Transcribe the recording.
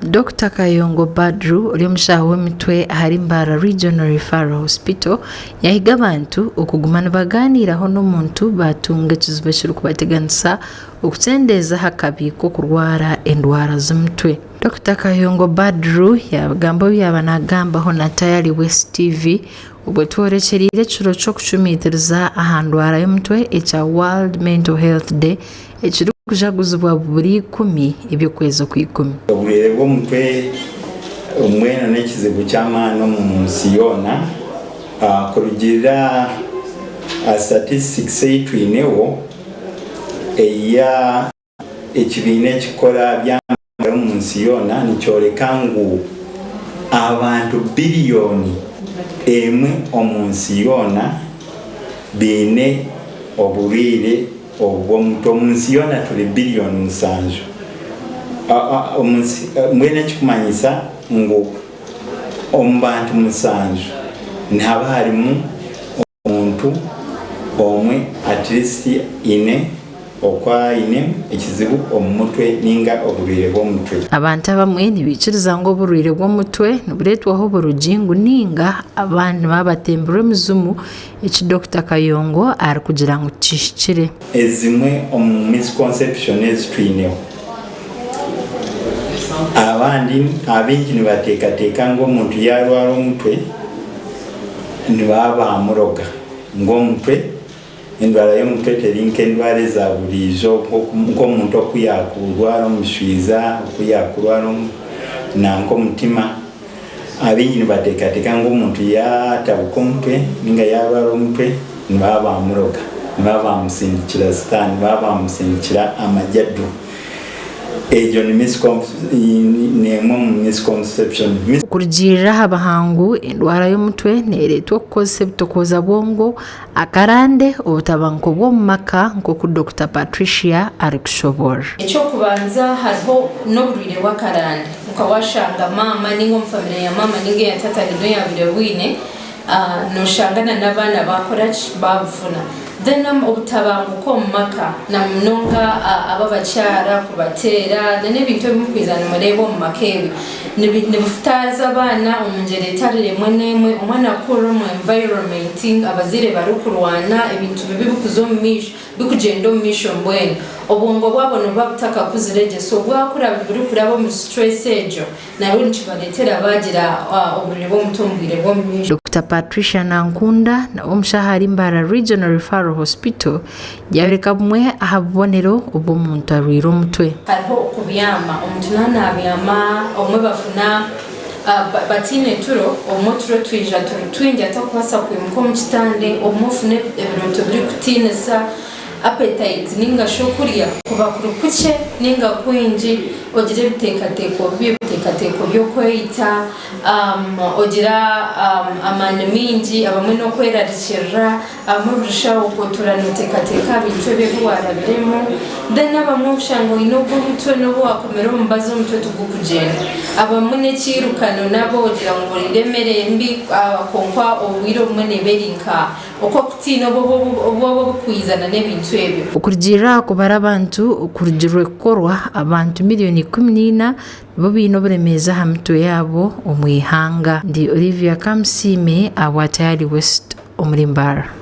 Dokita Kayongo Badru ori omushaho w'emitwe ahari Mbarara Regional Referral Hospital yahiga abantu okuguma nibagaaniiraho n'omuntu baatunga ekizibu ekirikubateganisa okukyendeeza aha kabi k'okurwara endwara z'omutwe. Dokita Kayongo Badru yaabigamba obu yaaba naagambaho na Tayali West TV obwo tworekyereire ekiro ky'okucumitiriza aha ndwara y'omutwe ekya World Mental Health Day ekirikujaguzibwa buri ikumi eby'okwezi okw'ikumi. Oburwaire bw'omutwe mbwenu n'ekizibu ky'amaani omu nsi yoona. Kurugiirira aha statistics ei twineho eya ekibiina ekikora eby'amagara omu nsi yoona nikyoreka ngu abantu biriyoni emwe omu nsi yoona baine oburwaire Obw'omutwe omu nsi yoona turi biriyoni musanju. Mbwenu ekikumanyisa ngu omu bantu musanju nihaba harimu omuntu omwe at least aine oku aine ekizibu omu mutwe ninga oburwaire bw'omutwe. Abantu abamwe nibaikiriza ngu oburwaire bw'omutwe nibureetwaho oburogi ngu ninga abandi nibaba batembirwe emizimu Eki Dokita Kayongo arikugira ngu kihikire. Ezimwe omu misconception ezi twineho, abandi abaingi nibateekateeka ngu omuntu yaarwara omutwe nibaba baamuroga ngu omutwe endwara y'omutwe teri nk'endwara eza buriijo nk'omuntu oku yaakurwara omushwiza, oku yaakurwara nanka omutima. Abaingi nibateekateeka ngu omuntu yaatabuka omutwe nainga yaarwara omutwe nibaba baamuroga, nibaba baamusindikira sitaane, nibaba baamusindikira amajadu. Egyo ni n'emwe omu misconception. Okurugiirira aha bahangu, endwara y'omutwe neereetwa okukozesa ebitokooza bwongo, akarande, obutabanguko bw'omu maka nk'oku Dokita Patricia arikushoboorora. Eky'okubanza hariho n'oburwaire bw'akarande nka washanga maama ninga omu famire ya maama ninga eya taata haine oyabaire abwine noshanga na n'abaana bakoraki babufuna. Then obutabanguko omu maka na munonga ab'abakyara kubateera na n'ebintu ebi murikwija nimureeba omu maka ebi nibifutaaza abaana omu ngyera etari emwe n'emwe. Omwana kukurira omu environment abazaire barikurwana ebintu bibi birikuza omu maisho birikugyenda omu maisho mbwenu obwongo bwabo nibuba butakakuzire gye so bwakura burikuraba omu stress egyo nabwo nikibareetera baagira oburwaire bw'omutwe omu bwire bw'omu maisho. Dokita Patricia Nankunda nawe omushaho ahari Mbarara Regional Referral Hospital Yayoreka bumwe aha bubonero obw'omuntu arwaire omutwe. Hariho okubyama, omuntu naaba nabyama obumwe bafuna bataine turo, obumwe oturo twija turi twingi atakubaasa kwimuka omu kitande, obumwe ofuna ebirooto birikutiinisa, appetite ninga shi okurya kuba kuri kukye ninga kwingi, ogira ebiteekateeko bibi, ebiteekateeko by'okweita, ogira amaani maingi, abamwe n'okwerarikirira. Abamwe buri shaaha okwo otuura nooteekateeka aha bintu ebi ebi waarabiremu. Then abamwe oshanga oine ogw'omutwe n'obu waakomera omubazi omutwe tigurikugyenda. Abamwe n'ekiirukano nabo ogira ngu oriire emere mbi kwonka obwire obumwe neeba eri nka okw'okutiina obu obu oburikwizana n'ebintu ebyo. Okurugiirira aha kubara abantu okurugirwe kukorwa, abantu miriyoni 14 nibo baine oburemeezi aha mitwe yaabo omu ihanga. Ndi Olivia Kamusiime ahabwa Tayari West. Omuri Mbarara.